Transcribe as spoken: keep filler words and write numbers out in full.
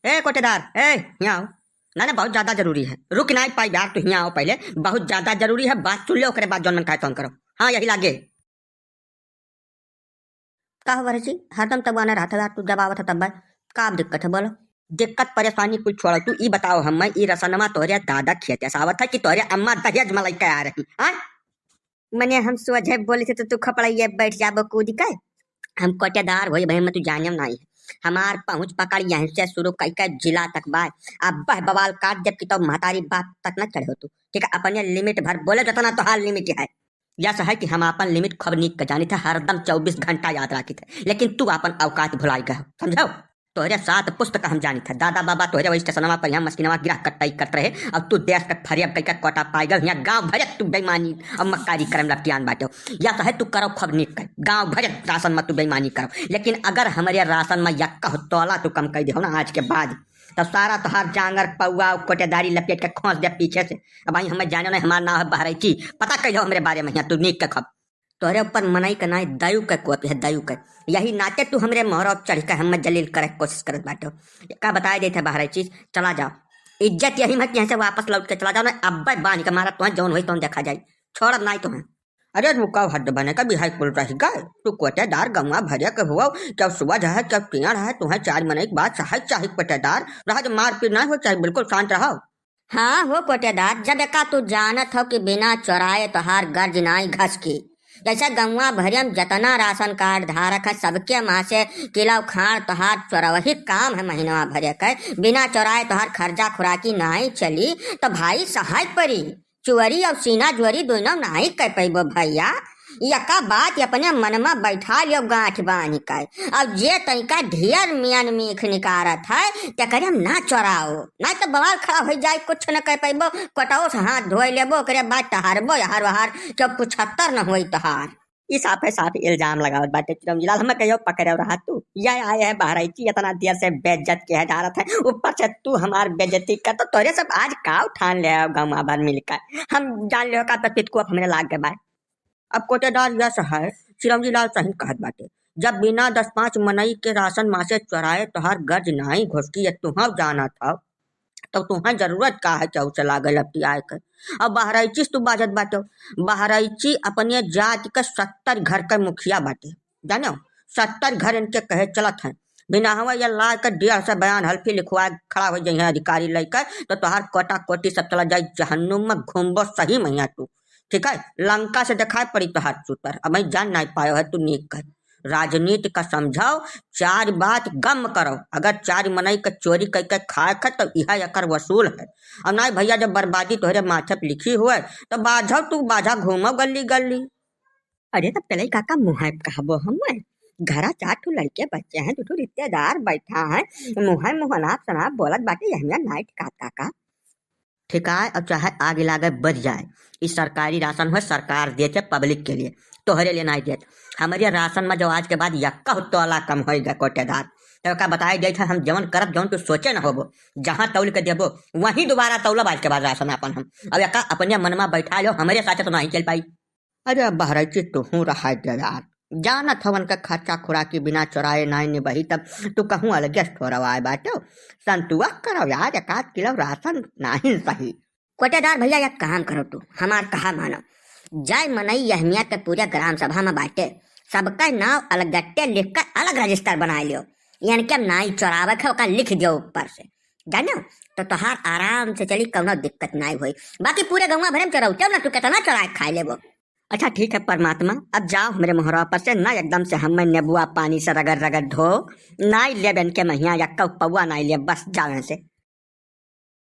ए कोटेदार, ए, हियाँ आओ। ना, ना, बहुत ज्यादा जरूरी है। रुक नाहीं पाई यार, तू हियाँ आओ पहिले। बहुत ज्यादा जरूरी है, बात सुन ले, ओकरे बाद जौन मन कहे तौन करो। हाँ, यही लागे। का हो बहराइची, हरदम तब आना रहत है यार, तू जब आवत है तब। का अब दिक्कत है, बोलो? दिक्कत परेशानी कुल छोड़ो, तू ई बताओ हम्मे, ई रसनमा तोहरे दादा खेते से आवत है कि तोहरे अम्मा दहेज में लइके आ रही, हाँ? मने हम सोझे बोली थे तो तू खपड़ैया बैठ जाबो कूद के। हम कोटेदार होई भाई, मैं तू जाने नाहीं। हमार पहुँच पकड़ यहीं से शुरू कई के जिला तक बा। अब बह बवाल काट देब कि तो महतारी बाप तक न चढ़े हो तू। ठीक है, अपने limit भर बोले, जितना तोहार limit है। यस है कि हम आपन limit खूब नीक के जानी थे, हरदम चउबीस घंटा याद राखी थे, लेकिन तू आपन औकात भुलाई गए हो, समझो? तोहरे सात पुस्त का हम जानी थे, दादा बाबा तोहरे वही स्टेशनवा पर यहाँ मशीनवा गिरा कटाई करत रहे, अब तू देश के फरेब कई के कोटा पाई गए, यहाँ गाँव भरे तू बेईमानी और मक्कारी करम लपटियान बाटो। यस है तू करो खूब नीक के, गाँव भरे राशन में तू बेईमानी करो, लेकिन अगर हमरे राशन में यक्का तोला तू कम कई दे हो ना आज के बाद, तब सारा तोहार जांगर पौआ और कोटेदारी लपेट के खोंस दे पीछे से। अब भाई हमें जाने नहीं, हमार नाम है बहराइची, पता कई हो हमरे बारे में यहाँ तू नीक के खूब। तोहरे ऊपर मनई के नाई, दयु के कोप है, दयु के। यही नाते तू हमरे मोहरा चढ़ के हमें जलील करे के कोशिश करत बाटो। का बताए देत है बहराइची, चला जाओ। इज्जत यही में कि यहाँ से वापस लौट के चला जाओ ना, अब्बे बांध के मारा, तुहें जौन होई तौन देखा जाई, छोड़ब नाई तुहें। अरे रुकाओ, हद बने का बिहाई कुल रह गए। तू कोटेदार गंवा भरे के हुआ, क्या सुबह है, क्या पियाड़ है, तुहें चार मनई के बात सहाय चाही कोटेदार, रह दे, मारपीट ना हो चाही, बिल्कुल शांत रहो। हाँ हो कोटेदार, जब एका तू जानत हो कि बिना चोराए तोहार गर्ज नाई घसकी। जैसे गंवा भरियम जतना राशन कार्ड धारक है, सबके माँ से किलो खाड़ तोहार चोरवही काम है महीनवा भरे के। बिना चोराए तोहार खर्चा खुराकी नाई चली, तो भाई सहाय परी। चोरी और सीना जोरी दोनों नाई कर पैबो भैया। यका बात अपने मन में बैठा लियो गांठ बांध के। अब जे तनिका ढेर मियन मीख निकारत है, तेकरे हम ना चोराओ, नहीं तो बवाल खड़ा हो जाए, कुछ न कर पैबो, कोटवो से हाथ धोए लेबो, ओकरे बाद टहरबो यहार वहार, जब पुछत्तर न होई तोहार। ई साफे साफ इल्जाम लगावत बाटे चिरौंजी लाल, हमें कहियो पकड़े रहा तू। ये आए है बहराइची, इतना देर से बेइज्जत किया जा रहा था, ऊपर से तू हमार बेइज्जती कर, तो तोरे सब आज का उठान ले आओ गाँव भर मिलकर। हम जान लियो का तो पितकुआ हमरे लाग के बाय। अब कोटेदार यस है, चिरौंजी लाल सही कहत बाटे। जब बिना दस पाँच मनई के राशन मासे चोराए तोहार गर्ज नाई घुसकी, ये तुहर जानत हो, तब तुहें जरूरत का है केहू से लागे लपटियाए के? अब बहराइची से तू बाजत बाटे, बहराइची अपने जात के सत्तर घर के मुखिया बाटे, जानो, सत्तर घर इनके कहे चलत हैं। बिना हवा या लाग के डेढ़ से बयान हल्फी लिखवा खड़ा हो जाइए अधिकारी लेकर, तो तोहार कोटा कोटी सब चला जाए जहन्नुम में, घूमबो सही मैया तू। ठीक है, लंका से दिखाई पड़ी तोहार चूतर, अब मैं जान नहीं पायो है तू नीक कर। राजनीति का समझाओ, चार बात गम करो। अगर चार मनई के चोरी करके खाए खे, तो यह एकर वसूल है। और नहीं भैया, जब बर्बादी तोहरे माथे पे लिखी हुए, तो बाझो तू बाझा घूमो गली गली। अरे, तब पेलई काका मुँहे पे कहबो हम, घरा चार ठो लड़के बच्चे हैं, दो ठो रिश्तेदार बैठा है, मुँहे मुँह अनाप शनाप बोलत बाटे, यह मियाँ नाइट काका का। ठिकाए और चाहे आग लागे बच जाए, ई सरकारी राशन हो, सरकार देत है पब्लिक के लिए, तोहरे लिए नहीं देत। हमरे राशन में जो आज के बाद यक्का तोला कम होई गए कोटेदार, तो का बताए देत है, हम जवन करब जवन तू सोचे न होबो, जहाँ तौल के देबो वहीं दोबारा तौलब आज के बाद राशन अपन हम। अब यक्का अपने मन में बैठा लो, हमरे साथे तो नहीं चल पाई। अरे बहराइची, तू हूँ रहा दे यार, जानत हवन के खर्चा खुराकी बिना चोराए नाई निबही, तब तू कहूँ अलगे से ठोरवाए बाटो। संतुआ करो यार, एक आध किलो राशन नाहीं सही। कोटेदार भैया, एक काम करो तू, हमार कहा मानो, जय मनई यहमिया के पूरे ग्राम सभा में बाटे, सबका नाव अलगट्टे लिख कर अलग रजिस्टर बनाए लियो। इनके नाई चोरावे के ओका लिख दियो ऊपर से, जानो, तो तोहार आराम से चली, कौनो दिक्कत नाई होई। बाकी पूरे गौवा भरे में चोरौते ना, तू कितना चोराए खाए लेबो। अच्छा ठीक है परमात्मा, अब जाओ हमरे मोहरा पर से, ना एकदम से हमें नेबुआ पानी से रगड़ रगड़ धो, नाई लेब इनके महिया, यक्का पौआ नाई लेब, बस जाओ यहाँ से।